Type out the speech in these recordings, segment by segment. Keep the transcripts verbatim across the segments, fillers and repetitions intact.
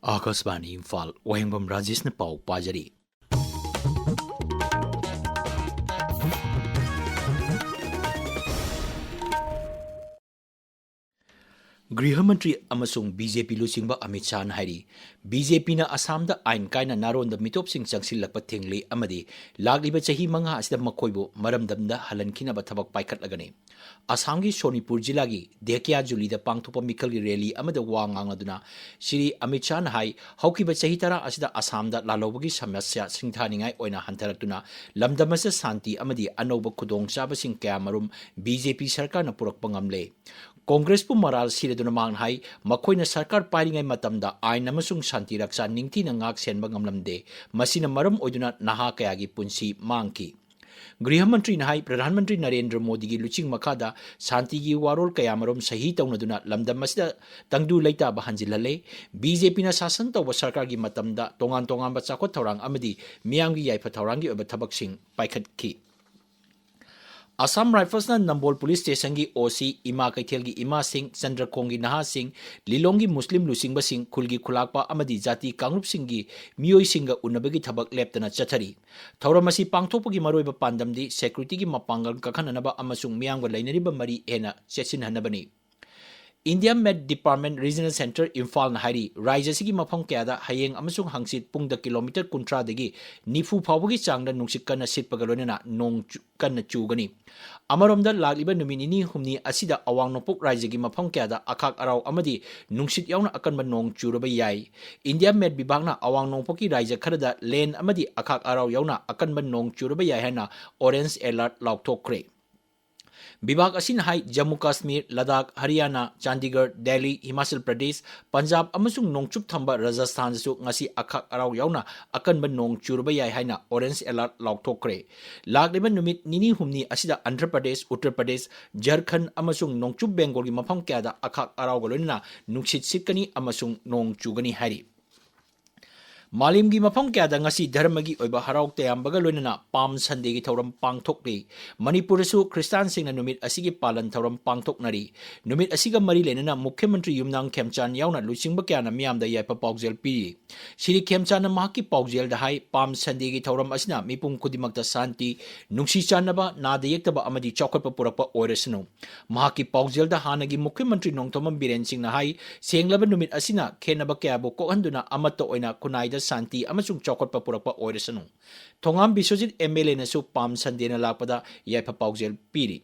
ꯑꯥꯀꯥꯁꯕꯥꯅꯤ ꯏꯝꯐꯥꯜ, ꯋꯥꯍꯦꯡꯕꯝ ꯔꯥꯖꯦꯁꯅ ꯄꯥꯎ ꯄꯥꯖꯔꯤ꯫ ꯒ꯭ꯔꯤꯍ ꯃꯟꯇ꯭ꯔꯤ ꯑꯃꯁꯨꯡ ꯕꯤ ꯖꯦ ꯄꯤ ꯂꯨꯆꯤꯡꯕ ꯑꯃꯤꯠ ꯁꯥꯍꯅ ꯍꯥꯏꯔꯤ, ꯕꯤ ꯖꯦ ꯄꯤꯅ ꯑꯁꯥꯝꯗ ꯑꯥꯏꯟ ꯀꯥꯏꯅ ꯅꯥꯔꯣꯟꯗ ꯃꯤꯇꯣꯞꯁꯤꯡ ꯆꯪꯁꯤꯜꯂꯛꯄ ꯊꯤꯡꯂꯤ ꯑꯃꯗꯤ ꯂꯥꯛꯂꯤꯕ ꯆꯍꯤ ꯃꯉꯥ ꯑꯁꯤꯗ ꯃꯈꯣꯏꯕꯨ ꯃꯔꯝꯗꯝꯗ ꯍꯜꯍꯟꯈꯤꯅꯕ ꯊꯕꯛ ꯄꯥꯏꯈꯠꯂꯒꯅꯤ꯫ ꯑꯁꯥꯝꯒꯤ ꯁꯣꯅꯤꯄꯨꯔ ꯖꯤꯂꯥꯒꯤ ꯙꯦꯀꯤꯌꯥꯖꯨꯂꯤꯗ ꯄꯥꯡꯊꯣꯛꯄ ꯃꯤꯈꯜꯒꯤ ꯔꯦꯂꯤ ꯑꯃꯗ ꯋꯥ ꯉꯥꯡꯂꯗꯨꯅ ꯁ꯭ꯔꯤ ꯑꯃꯤꯠ ꯁꯥꯍꯅ ꯍꯥꯏ, ꯍꯧꯈꯤꯕ ꯆꯍꯤ ꯇꯔꯥ ꯑꯁꯤꯗ ꯑꯁꯥꯝꯗ ꯂꯥꯜꯍꯧꯕꯒꯤ ꯁꯃꯁ꯭ꯌꯥ ꯁꯤꯡꯊꯥꯅꯤꯡꯉꯥꯏ ꯑꯣꯏꯅ ꯍꯟꯊꯔꯛꯇꯨꯅ ꯂꯝꯗꯝ ꯑꯁꯤꯗ ꯁꯥꯟꯇꯤ ꯑꯃꯗꯤ ꯑꯅꯧꯕ ꯈꯨꯗꯣꯡꯆꯥꯕꯁꯤꯡ ꯀꯌꯥꯃꯔꯨꯝ ꯕꯤ ꯖꯦ ꯄꯤ ꯁꯔꯀꯥꯔꯅ ꯄꯨꯔꯛꯄ ꯉꯝꯂꯦ꯫ ꯀꯣꯡꯒ꯭ꯔꯦꯁꯄꯨ ꯃꯔꯥꯜ ꯁꯤꯔꯗꯨꯅ ꯃꯍꯥꯛꯅ ꯍꯥꯏ, ꯃꯈꯣꯏꯅ ꯁꯔꯀꯥꯔ ꯄꯥꯏꯔꯤꯉꯩ ꯃꯇꯝꯗ ꯑꯥꯏꯟ ꯑꯃꯁꯨꯡ ꯁꯥꯟꯇꯤ ꯔꯛꯁꯥ ꯅꯤꯡꯊꯤꯅ ꯉꯥꯛ ꯁꯦꯟꯕ ꯉꯝꯂꯝꯗꯦ꯫ ꯃꯁꯤꯅ ꯃꯔꯝ ꯑꯣꯏꯗꯨꯅ ꯅꯍꯥ ꯀꯌꯥꯒꯤ ꯄꯨꯟꯁꯤ ꯃꯥꯡꯈꯤ꯫ ꯒ꯭ꯔꯤꯍ ꯃꯟꯇ꯭ꯔꯤꯅ ꯍꯥꯏ, ꯄ꯭ꯔꯙꯥꯟ ꯃꯟꯇ꯭ꯔꯤ ꯅꯔꯦꯟꯗ꯭ꯔ ꯃꯣꯗꯤꯒꯤ ꯂꯨꯆꯤꯡ ꯃꯈꯥꯗ ꯁꯥꯟꯇꯤꯒꯤ ꯋꯥꯔꯣꯜ ꯀꯌꯥꯃꯔꯨꯝ ꯁꯍꯤ ꯇꯧꯅꯗꯨꯅ ꯂꯝꯗꯝ ꯑꯁꯤꯗ ꯇꯪꯗꯨ ꯂꯩꯇꯥꯕ ꯍꯟꯖꯤꯜꯍꯜꯂꯦ꯫ ꯕꯤ ꯖꯦ ꯄꯤꯅ ꯁꯥꯁꯟ ꯇꯧꯕ ꯁꯔꯀꯥꯔꯒꯤ ꯃꯇꯝꯗ ꯇꯣꯉꯥꯟ ꯇꯣꯉꯥꯟꯕ ꯆꯥꯎꯈꯠ ꯊꯧꯔꯥꯡ ꯑꯃꯗꯤ ꯃꯤꯌꯥꯝꯒꯤ ꯌꯥꯏꯐ ꯊꯧꯔꯥꯡꯒꯤ ꯑꯣꯏꯕ ꯊꯕꯛꯁꯤꯡ ꯄꯥꯏꯈꯠꯈꯤ꯫ ꯑꯁꯥꯝ ꯔꯥꯏꯐꯜꯁꯅ ꯅꯝꯕꯣꯜ ꯄꯨꯂꯤꯁ ꯁ꯭ꯇꯦꯁꯟꯒꯤ ꯑꯣ ꯁꯤ, ꯏꯃꯥ ꯀꯩꯊꯦꯜꯒꯤ ꯏꯃꯥꯁꯤꯡ, ꯆꯟꯗ꯭ꯔꯈꯣꯡꯒꯤ ꯅꯍꯥꯁꯤꯡ, ꯂꯤꯂꯣꯡꯒꯤ ꯃꯨꯁꯂꯤꯝ ꯂꯨꯆꯤꯡꯕꯁꯤꯡ, ꯈꯨꯜꯒꯤ ꯈꯨꯂꯥꯛꯄ ꯑꯃꯗꯤ ꯖꯥꯇꯤ ꯀꯥꯡꯂꯨꯞꯁꯤꯡꯒꯤ ꯃꯤꯑꯣꯏꯁꯤꯡꯒ ꯎꯅꯕꯒꯤ ꯊꯕꯛ ꯂꯦꯞꯇꯅ ꯆꯠꯊꯔꯤ꯫ ꯊꯧꯔꯝ ꯑꯁꯤ ꯄꯥꯡꯊꯣꯛꯄꯒꯤ ꯃꯔꯨꯑꯣꯏꯕ ꯄꯥꯟꯗꯝꯗꯤ ꯁꯦꯀ꯭ꯌꯨꯔꯤꯇꯤꯒꯤ ꯃꯄꯥꯡꯒꯜ ꯀꯟꯈꯠꯅꯅꯕ ꯑꯃꯁꯨꯡ ꯃꯤꯌꯥꯝꯒ ꯂꯩꯅꯔꯤꯕ ꯃꯔꯤ ꯍꯦꯟꯅ ꯆꯦꯠꯁꯤꯟꯍꯟꯅꯕꯅꯤ꯫ ꯏꯟꯗꯤꯌꯥ ꯃꯦꯠ ꯗꯤꯄꯥꯔꯠꯃꯦꯟꯠ ꯔꯤꯖꯅꯦꯜ ꯁꯦꯟꯇꯔ ꯏꯝꯐꯥꯜꯅ ꯍꯥꯏꯔꯤ, ꯔꯥꯖ꯭ꯌ ꯑꯁꯤꯒꯤ ꯃꯐꯝ ꯀꯌꯥꯗ ꯍꯌꯦꯡ ꯑꯃꯁꯨꯡ ꯍꯪꯆꯤꯠ ꯄꯨꯡꯗ ꯀꯤꯂꯣꯃꯤꯇꯔ ꯀꯨꯟꯊ꯭ꯔꯥꯗꯒꯤ ꯅꯤꯐꯨ ꯐꯥꯎꯕꯒꯤ ꯆꯥꯡꯗ ꯅꯨꯡꯁꯤꯠ ꯀꯟꯅ ꯁꯤꯠꯄꯒ ꯂꯣꯏꯅꯅ ꯅꯣꯡ ꯆꯨ-, ꯀꯟꯅ ꯆꯨꯒꯅꯤ꯫ ꯑꯃꯔꯣꯝꯗ, ꯂꯥꯛꯂꯤꯕ ꯅꯨꯃꯤꯠ ꯅꯤꯅꯤ ꯍꯨꯝꯅꯤ ꯑꯁꯤꯗ ꯑꯋꯥꯡ ꯅꯣꯡꯄꯣꯛ ꯔꯥꯖ꯭ꯌꯒꯤ ꯃꯐꯝ ꯀꯌꯥꯗ ꯑꯈꯥꯛ ꯑꯔꯥꯎ ꯑꯃꯗꯤ ꯅꯨꯡꯁꯤꯠ ꯌꯥꯎꯅ ꯑꯀꯟꯕ ꯅꯣꯡ ꯆꯨꯔꯕ ꯌꯥꯏ꯫ ꯏꯟꯗꯤꯌꯥ ꯃꯦꯠ ꯕꯤꯚꯥꯒꯅ ꯑꯋꯥꯡ ꯅꯣꯡꯄꯣꯛꯀꯤ ꯔꯥꯖ꯭ꯌ ꯈꯔꯗ ꯂꯦꯟ ꯑꯃꯗꯤ ꯑꯈꯥꯛ ꯑꯔꯥꯎ ꯌꯥꯎꯅ ꯑꯀꯟꯕ ꯅꯣꯡ ꯆꯨꯔꯕ ꯌꯥꯏ ꯍꯥꯏꯅ ꯑꯣꯔꯦꯟꯖ ꯑꯦꯂꯔꯠ ꯂꯥꯎꯊꯣꯛꯈ꯭ꯔꯦ꯫ ꯕꯤꯚꯥꯒ ꯑꯁꯤꯅ ꯍꯥꯏ, ꯖꯝꯃꯨ ꯀꯥꯁꯃꯤꯔ, ꯂꯗꯥꯈ, ꯍꯔꯤꯌꯥꯅꯥ, ꯆꯥꯟꯗꯤꯒꯔ, ꯗꯦꯜꯂꯤ, ꯍꯤꯃꯥꯆꯜ ꯄ꯭ꯔꯗꯦꯁ, ꯄꯟꯖꯥꯕ ꯑꯃꯁꯨꯡ ꯅꯣꯡꯆꯨꯞ ꯊꯪꯕ ꯔꯥꯖꯁꯊꯥꯟꯗꯁꯨ ꯉꯁꯤ ꯑꯈꯥꯛ ꯑꯔꯥꯎ ꯌꯥꯎꯅ ꯑꯀꯟꯕ ꯅꯣꯡ ꯆꯨꯔꯕ ꯌꯥꯏ ꯍꯥꯏꯅ ꯑꯣꯔꯦꯟꯖ ꯑꯦꯂꯔꯠ ꯂꯥꯎꯊꯣꯛꯈ꯭ꯔꯦ꯫ ꯂꯥꯛꯂꯤꯕ ꯅꯨꯃꯤꯠ ꯅꯤꯅꯤ ꯍꯨꯝꯅꯤ ꯑꯁꯤꯗ ꯑꯟꯙ꯭ꯔ ꯄ꯭ꯔꯗꯦꯁ, ꯎꯠꯇꯔ ꯄ꯭ꯔꯗꯦꯁ, ꯖꯔꯈꯟꯗ ꯑꯃꯁꯨꯡ ꯅꯣꯡꯆꯨꯞ ꯕꯦꯡꯒꯣꯜꯒꯤ ꯃꯐꯝ ꯀꯌꯥꯗ ꯑꯈꯥꯛ ꯑꯔꯥꯎꯒ ꯂꯣꯏꯅꯅ ꯅꯨꯡꯁꯤꯠ ꯁꯤꯠꯀꯅꯤ ꯑꯃꯁꯨꯡ ꯅꯣꯡ ꯆꯨꯒꯅꯤ ꯍꯥꯏꯔꯤ꯫ ꯃꯥꯂꯦꯝꯒꯤ ꯃꯐꯝ ꯀꯌꯥꯗ ꯉꯁꯤ ꯙꯔꯃꯒꯤ ꯑꯣꯏꯕ ꯍꯔꯥꯎ ꯇꯌꯥꯝꯕꯒ ꯂꯣꯏꯅꯅ ꯄꯥꯝ ꯁꯟꯗꯦꯒꯤ ꯊꯧꯔꯝ ꯄꯥꯡꯊꯣꯛꯂꯤ꯫ ꯃꯅꯤꯄꯨꯔꯗꯁꯨ ꯈ꯭ꯔꯤꯁꯇꯥꯟꯁꯤꯡꯅ ꯅꯨꯃꯤꯠ ꯑꯁꯤꯒꯤ ꯄꯥꯂꯟ ꯊꯧꯔꯝ ꯄꯥꯡꯊꯣꯛꯅꯔꯤ꯫ ꯅꯨꯃꯤꯠ ꯑꯁꯤꯒ ꯃꯔꯤ ꯂꯩꯅꯅ ꯃꯨꯈ꯭ꯌ ꯃꯟꯇ꯭ꯔꯤ ꯌꯨꯝꯅꯥꯝ ꯈꯦꯝꯆꯥꯟ ꯌꯥꯎꯅ ꯂꯨꯆꯤꯡꯕ ꯀꯌꯥꯅ ꯃꯤꯌꯥꯝꯗ ꯌꯥꯏꯐ ꯄꯥꯎꯖꯦꯜ ꯄꯤꯔꯤ꯫ ꯁ꯭ꯔꯤ ꯈꯦꯝꯆꯥꯟꯅ ꯃꯍꯥꯛꯀꯤ ꯄꯥꯎꯖꯦꯜꯗ ꯍꯥꯏ, ꯄꯥꯝ ꯁꯟꯗꯦꯒꯤ ꯊꯧꯔꯝ ꯑꯁꯤꯅ ꯃꯤꯄꯨꯝ ꯈꯨꯗꯤꯡꯃꯛꯇ ꯁꯥꯟꯇꯤ, ꯅꯨꯡꯁꯤ ꯆꯥꯟꯅꯕ, ꯅꯥꯗ ꯌꯦꯛꯇꯕ ꯑꯃꯗꯤ ꯆꯥꯎꯈꯠꯄ ꯄꯨꯔꯛꯄ ꯑꯣꯏꯔꯁꯅꯨ꯫ ꯃꯍꯥꯛꯀꯤ ꯄꯥꯎꯖꯦꯜꯗ ꯍꯥꯟꯅꯒꯤ ꯃꯨꯈ꯭ꯌ ꯃꯟꯇ꯭ꯔꯤ ꯅꯣꯡꯊꯣꯝꯕꯝ ꯕꯤꯔꯦꯟ ꯁꯤꯡꯅ ꯍꯥꯏ, ꯁꯦꯡꯂꯕ ꯅꯨꯃꯤꯠ ꯑꯁꯤꯅ ꯈꯦꯟꯅꯕ ꯀꯌꯥꯕꯨ ꯀꯣꯛꯍꯟꯗꯨꯅ ꯑꯃꯠꯇ ꯑꯣꯏꯅ ꯈꯨꯟꯅꯥꯏꯗ ꯁꯥꯟꯇꯤ ꯑꯃꯁꯨꯡ ꯆꯥꯎꯈꯠꯄ ꯄꯨꯔꯛꯄ ꯑꯣꯏꯔꯁꯅꯨ꯫ ꯊꯣꯉꯥꯝ ꯕꯤꯁ꯭ꯋꯖꯤꯠ ꯑꯦꯝ ꯑꯦꯜ ꯑꯦꯅꯁꯨ ꯄꯥꯝ ꯁꯟꯗꯦꯅ ꯂꯥꯛꯄꯗ ꯌꯥꯏꯐ ꯄꯥꯎꯖꯦꯜ ꯄꯤꯔꯤ꯫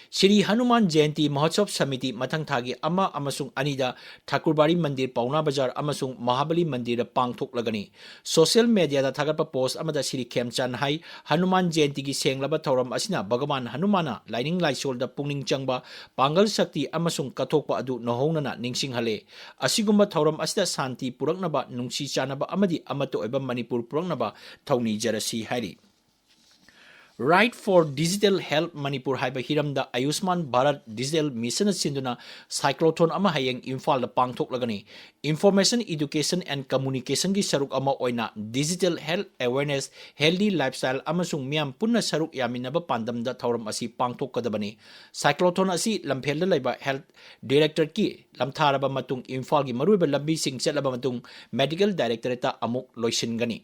ꯁ꯭ꯔꯤ ꯍꯅꯨꯃꯥꯟ ꯖꯌꯟꯇꯤ ꯃꯍꯣꯠꯁꯣꯞ ꯁꯃꯤꯇꯤ ꯃꯊꯪ ꯊꯥꯒꯤ ꯑꯃ ꯑꯃꯁꯨꯡ ꯑꯅꯤꯗ ꯊꯥꯀꯨꯔꯕꯥꯔꯤ ꯃꯟꯗꯤꯔ, ꯄꯥꯎꯅꯥ ꯕꯖꯥꯔ ꯑꯃꯁꯨꯡ ꯃꯍꯥꯕꯂꯤ ꯃꯟꯗꯤꯔꯗ ꯄꯥꯡꯊꯣꯛꯂꯒꯅꯤ꯫ ꯁꯣꯁꯤꯌꯦꯜ ꯃꯦꯗꯤꯌꯥꯗ ꯊꯥꯒꯠꯄ ꯄꯣꯁ꯭ꯠ ꯑꯃꯗ ꯁ꯭ꯔꯤ ꯈꯦꯝꯆꯥꯟ ꯍꯥꯏ, ꯍꯅꯨꯃꯥꯟ ꯖꯌꯟꯇꯤꯒꯤ ꯁꯦꯡꯂꯕ ꯊꯧꯔꯝ ꯑꯁꯤꯅ ꯚꯒꯋꯥꯟ ꯍꯅꯨꯃꯥꯟꯅ ꯂꯥꯏꯅꯤꯡ ꯂꯥꯏꯁꯣꯜꯗ ꯄꯨꯛꯅꯤꯡ ꯆꯪꯕ, ꯄꯥꯡꯒꯜ ꯁꯛꯇꯤ ꯑꯃꯁꯨꯡ ꯀꯠꯊꯣꯛꯄ ꯑꯗꯨ ꯅꯧꯍꯧꯅꯅ ꯅꯤꯡꯁꯤꯡꯍꯜꯂꯦ꯫ ꯑꯁꯤꯒꯨꯝꯕ ꯊꯧꯔꯝ ꯑꯁꯤꯗ ꯁꯥꯟꯇꯤ ꯄꯨꯔꯛꯅꯕ, ꯅꯨꯡꯁꯤ ꯆꯥꯟꯅꯕ ꯑꯃꯗꯤ ꯑꯃꯠꯇ ꯑꯣꯏꯕ ꯃꯅꯤꯄꯨꯔ ꯄꯨꯔꯛꯅꯕ ꯊꯧꯅꯤꯖꯔꯁꯤ ꯍꯥꯏꯔꯤ꯫ Right for Digital Health Manipur ꯍꯥꯏꯕ ꯍꯤꯔꯝꯗ ꯑꯌꯨꯁꯃꯥꯟ ꯚꯥꯔꯠ ꯗꯤꯖꯤꯇꯦꯜ ꯃꯤꯁꯟꯅ ꯁꯤꯟꯗꯨꯅ ꯁꯥꯏꯀ꯭ꯂꯣꯊꯣꯟ ꯑꯃ ꯍꯌꯦꯡ ꯏꯝꯐꯥꯜꯗ ꯄꯥꯡꯊꯣꯛꯂꯒꯅꯤ꯫ Information, Education and Communicationꯒꯤ ꯁꯔꯨꯛ ꯑꯃ ꯑꯣꯏꯅ Digital Health Awareness, Healthy Lifestyle ꯑꯃꯁꯨꯡ ꯃꯤꯌꯥꯝ ꯄꯨꯟꯅ ꯁꯔꯨꯛ ꯌꯥꯃꯤꯟꯅꯕ ꯄꯥꯟꯗꯝꯗ ꯊꯧꯔꯝ ꯑꯁꯤ ꯄꯥꯡꯊꯣꯛꯀꯗꯕꯅꯤ꯫ ꯁꯥꯏꯀ꯭ꯂꯣꯊꯣꯟ ꯑꯁꯤ ꯂꯝꯐꯦꯜꯗ ꯂꯩꯕ ꯍꯦꯜꯊ ꯗꯤꯔꯦꯛꯇꯣꯔꯦꯠꯀꯤ ꯂꯝꯊꯥꯔꯕ ꯃꯇꯨꯡ ꯏꯝꯐꯥꯜꯒꯤ ꯃꯔꯨꯑꯣꯏꯕ ꯂꯝꯕꯤꯁꯤꯡ ꯆꯠꯂꯕ ꯃꯇꯨꯡ ꯃꯦꯗꯤꯀꯦꯜ ꯗꯥꯏꯔꯦꯛꯇꯣꯔꯦꯠꯇ ꯑꯃꯨꯛ ꯂꯣꯏꯁꯤꯟꯒꯅꯤ꯫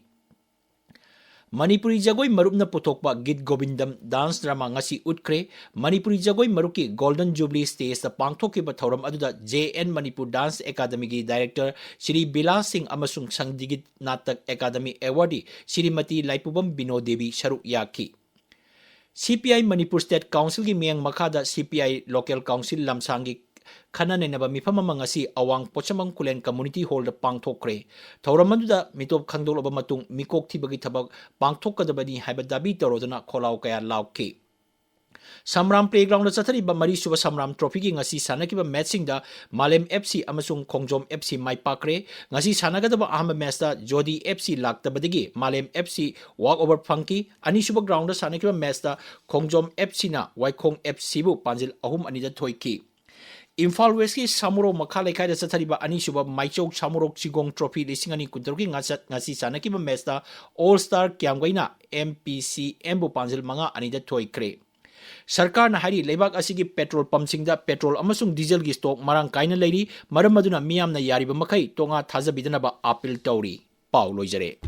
ꯃꯅꯤꯄꯨꯔꯤ ꯖꯒꯣꯏ ꯃꯔꯨꯞꯅ ꯄꯨꯊꯣꯛꯄ ꯒꯤꯠ ꯒꯣꯕꯤꯟꯗꯝ ꯗꯥꯟꯁ ꯗ꯭ꯔꯃꯥ ꯉꯁꯤ ꯎꯠꯈ꯭ꯔꯦ꯫ ꯃꯅꯤꯄꯨꯔꯤ ꯖꯒꯣꯏ ꯃꯔꯨꯞꯀꯤ ꯒꯣꯜꯗꯟ ꯖꯨꯕꯤꯂꯤ ꯁ꯭ꯇꯦꯖꯇ ꯄꯥꯡꯊꯣꯛꯈꯤꯕ ꯊꯧꯔꯝ ꯑꯗꯨꯗ ꯖꯦ ꯑꯦꯟ ꯃꯅꯤꯄꯨꯔ ꯗꯥꯟꯁ ꯑꯦꯀꯥꯗꯃꯤꯒꯤ ꯗꯥꯏꯔꯦꯛꯇꯔ ꯁ꯭ꯔꯤ ꯕꯤꯂꯥꯁ ꯁꯤꯡ ꯑꯃꯁꯨꯡ ꯁꯪꯒꯤꯠ ꯅꯥꯇꯛ ꯑꯦꯀꯥꯗꯃꯤ ꯑꯦꯋꯥꯔꯗꯤ ꯁ꯭ꯔꯤꯃꯇꯤ ꯂꯥꯏꯄꯨꯕꯝ ꯕꯤꯅꯣ ꯗꯦꯕꯤ ꯁꯔꯨꯛ ꯌꯥꯈꯤ꯫ ꯁꯤ ꯄꯤ ꯑꯥꯏ ꯃꯅꯤꯄꯨꯔ ꯁ꯭ꯇꯦꯠ ꯀꯥꯎꯟꯁꯤꯜꯒꯤ ꯃꯤꯠꯌꯦꯡ ꯃꯈꯥꯗ ꯁꯤ ꯄꯤ ꯑꯥꯏ ꯂꯣꯀꯦꯜ ꯀꯥꯎꯟꯁꯤꯜ ꯂꯝꯁꯥꯡꯒꯤ ꯈꯟꯅ ꯅꯩꯅꯕ ꯃꯤꯐꯝ ꯑꯃ ꯉꯁꯤ ꯑꯋꯥꯡ ꯄꯣꯠꯁꯪꯕꯝ ꯈꯨꯂꯦꯟ ꯀꯝꯃ꯭ꯌꯨꯅꯤꯇꯤ ꯍꯣꯜꯗ ꯄꯥꯡꯊꯣꯛꯈ꯭ꯔꯦ꯫ ꯊꯧꯔꯝ ꯑꯗꯨꯗ ꯃꯤꯇꯣꯞ ꯈꯪꯗꯣꯛꯂꯕ ꯃꯇꯨꯡ ꯃꯤꯀꯣꯛ ꯊꯤꯕꯒꯤ ꯊꯕꯛ ꯄꯥꯡꯊꯣꯛꯀꯗꯕꯅꯤ ꯍꯥꯏꯕ ꯗꯥꯕꯤ ꯇꯧꯔꯗꯨꯅ ꯈꯣꯜꯂꯥꯎ ꯀꯌꯥ ꯂꯥꯎꯈꯤ꯫ ꯁꯝꯔꯥꯝ ꯄ꯭ꯂꯦꯒ꯭ꯔꯥꯎꯟꯗ ꯆꯠꯊꯔꯤꯕ ꯃꯔꯤꯁꯨꯕ ꯁꯝꯔꯥꯝ ꯇ꯭ꯔꯣꯐꯤꯒꯤ ꯉꯁꯤ ꯁꯥꯟꯅꯈꯤꯕ ꯃꯦꯆꯁꯤꯡꯗ ꯃꯥꯂꯦꯝ ꯑꯦꯐ ꯁꯤ ꯑꯃꯁꯨꯡ ꯈꯣꯡꯖꯣꯝ ꯑꯦꯐ ꯁꯤ ꯃꯥꯏ ꯄꯥꯛꯈ꯭ꯔꯦ꯫ ꯉꯁꯤ ꯁꯥꯟꯅꯒꯗꯕ ꯑꯍꯥꯟꯕ ꯃꯦꯆꯇ ꯖꯣꯗꯤ ꯑꯦꯐ ꯁꯤ ꯂꯥꯛꯇꯕꯗꯒꯤ ꯃꯥꯂꯦꯝ ꯑꯦꯐ ꯁꯤ ꯋꯥꯛ ꯑꯣꯚꯔ ꯐꯪꯈꯤ꯫ ꯑꯅꯤꯁꯨꯕ ꯒ꯭ꯔꯥꯎꯟꯗ ꯁꯥꯟꯅꯈꯤꯕ ꯃꯦꯆꯇ ꯈꯣꯡꯖꯣꯝ ꯑꯦꯐ ꯁꯤꯅ ꯋꯥꯏꯈꯣꯡ ꯑꯦꯐ ꯁꯤꯕꯨ ꯄꯥꯟꯖꯤꯜ ꯑꯍꯨꯝ ꯑꯅꯤꯗ ꯊꯣꯏꯈꯤ꯫ ꯏꯝꯐꯥꯜ ꯋꯦꯁꯀꯤ ꯁꯥꯃꯨꯔꯣꯛ ꯃꯈꯥ ꯂꯩꯀꯥꯏꯗ ꯆꯠꯊꯔꯤꯕ ꯑꯅꯤꯁꯨꯕ ꯃꯥꯏꯆꯧ ꯁꯥꯃꯨꯔꯣꯛ ꯆꯤꯒꯣꯡ ꯇ꯭ꯔꯣꯐꯤ ꯂꯤꯁꯤꯡ ꯑꯅꯤ ꯀꯨꯟꯇꯔꯨꯛꯀꯤ ꯉꯁꯠ ꯉꯁꯤ ꯁꯥꯟꯅꯈꯤꯕ ꯃꯦꯆꯇ ꯑꯣꯜ ꯁ꯭ꯇꯥꯔ ꯀ꯭ꯌꯥꯝꯒꯩꯅ ꯑꯦꯝ ꯄꯤ ꯁꯤ ꯑꯦꯝꯕꯨ ꯄꯥꯟꯖꯤꯜ ꯃꯉꯥ ꯑꯅꯤꯗ ꯊꯣꯏꯈ꯭ꯔꯦ꯫ ꯁꯔꯀꯥꯔꯅ ꯍꯥꯏꯔꯤ, ꯂꯩꯕꯥꯛ ꯑꯁꯤꯒꯤ ꯄꯦꯇ꯭ꯔꯣꯜ ꯄꯝꯁꯤꯡꯗ ꯄꯦꯇ꯭ꯔꯣꯜ ꯑꯃꯁꯨꯡ ꯗꯤꯖꯜꯒꯤ ꯁ꯭ꯇꯣꯛ ꯃꯔꯥꯡ ꯀꯥꯏꯅ ꯂꯩꯔꯤ, ꯃꯔꯝ ꯑꯗꯨꯅ ꯃꯤꯌꯥꯝꯅ ꯌꯥꯔꯤꯕ ꯃꯈꯩ ꯇꯣꯉꯥ ꯊꯥꯖꯕꯤꯗꯅꯕ ꯑꯥꯄꯤꯜ ꯇꯧꯔꯤ꯫ ꯄꯥꯎ ꯂꯣꯏꯖꯔꯦ꯫